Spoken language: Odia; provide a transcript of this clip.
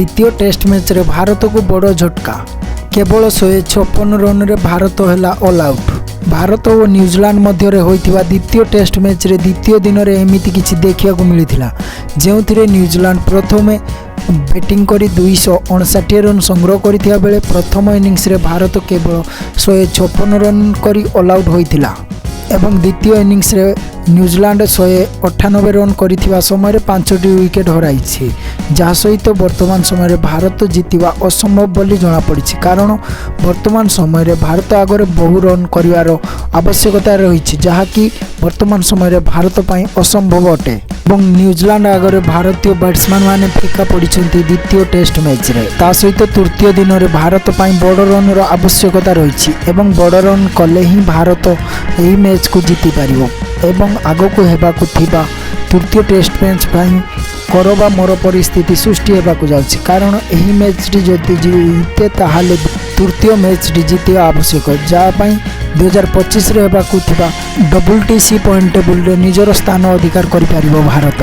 ଦ୍ୱିତୀୟ ଟେଷ୍ଟ ମ୍ୟାଚ୍ରେ ଭାରତକୁ ବଡ଼ ଝଟକା। କେବଳ 156 ରନରେ ଭାରତ ହେଲା ଅଲ୍ ଆଉଟ୍। ଭାରତ ଓ ନ୍ୟୁଜିଲାଣ୍ଡ ମଧ୍ୟରେ ହୋଇଥିବା ଦ୍ୱିତୀୟ ଟେଷ୍ଟ ମ୍ୟାଚ୍ରେ ଦ୍ୱିତୀୟ ଦିନରେ ଏମିତି କିଛି ଦେଖିବାକୁ ମିଳିଥିଲା, ଯେଉଁଥିରେ ନ୍ୟୁଜିଲାଣ୍ଡ ପ୍ରଥମେ ବ୍ୟାଟିଂ କରି 259 ରନ୍ ସଂଗ୍ରହ କରିଥିବା ବେଳେ ପ୍ରଥମ ଇନିଂସରେ ଭାରତ କେବଳ 156 ରନ୍ କରି ଅଲ୍ ଆଉଟ୍ ହୋଇଥିଲା ଏବଂ ଦ୍ୱିତୀୟ ଇନିଂସରେ ନ୍ୟୁଜିଲାଣ୍ଡ 198 ରନ୍ କରିଥିବା ସମୟରେ ପାଞ୍ଚଟି ୱିକେଟ୍ ହରାଇଛି। ଯାହା ସହିତ ବର୍ତ୍ତମାନ ସମୟରେ ଭାରତ ଜିତିବା ଅସମ୍ଭବ ବୋଲି ଜଣାପଡ଼ିଛି, କାରଣ ବର୍ତ୍ତମାନ ସମୟରେ ଭାରତ ଆଗରେ ବହୁ ରନ୍ କରିବାର ଆବଶ୍ୟକତା ରହିଛି, ଯାହାକି ବର୍ତ୍ତମାନ ସମୟରେ ଭାରତ ପାଇଁ ଅସମ୍ଭବ ଅଟେ ଏବଂ ନ୍ୟୁଜିଲାଣ୍ଡ ଆଗରେ ଭାରତୀୟ ବ୍ୟାଟ୍ସମ୍ୟାନ୍ ମାନେ ଫିକା ପଡ଼ିଛନ୍ତି ଦ୍ୱିତୀୟ ଟେଷ୍ଟ ମ୍ୟାଚ୍ରେ। ତା ସହିତ ତୃତୀୟ ଦିନରେ ଭାରତ ପାଇଁ ବଡ଼ ରନ୍ର ଆବଶ୍ୟକତା ରହିଛି ଏବଂ ବଡ଼ ରନ୍ କଲେ ହିଁ ଭାରତ ଏହି ମ୍ୟାଚ୍କୁ ଜିତିପାରିବ ଏବଂ ଆଗକୁ ହେବାକୁ ଥିବା ତୃତୀୟ ଟେଷ୍ଟ ମ୍ୟାଚ୍ ପାଇଁ କର ବା ମର ପରିସ୍ଥିତି ସୃଷ୍ଟି ହେବାକୁ ଯାଉଛି, କାରଣ ଏହି ମ୍ୟାଚ୍ଟି ଯଦି ଜିତେ, ତାହେଲେ ତୃତୀୟ ମ୍ୟାଚ୍ଟି ଜିତିବା ଆବଶ୍ୟକ, ଯାହା ପାଇଁ 2025ରେ ହେବାକୁ ଥିବା ଡବ୍ଲ୍ୟୁ ଟି ସି ପଏଣ୍ଟ ଟେବୁଲରେ ନିଜର ସ୍ଥାନ ଅଧିକାର କରିପାରିବ ଭାରତ।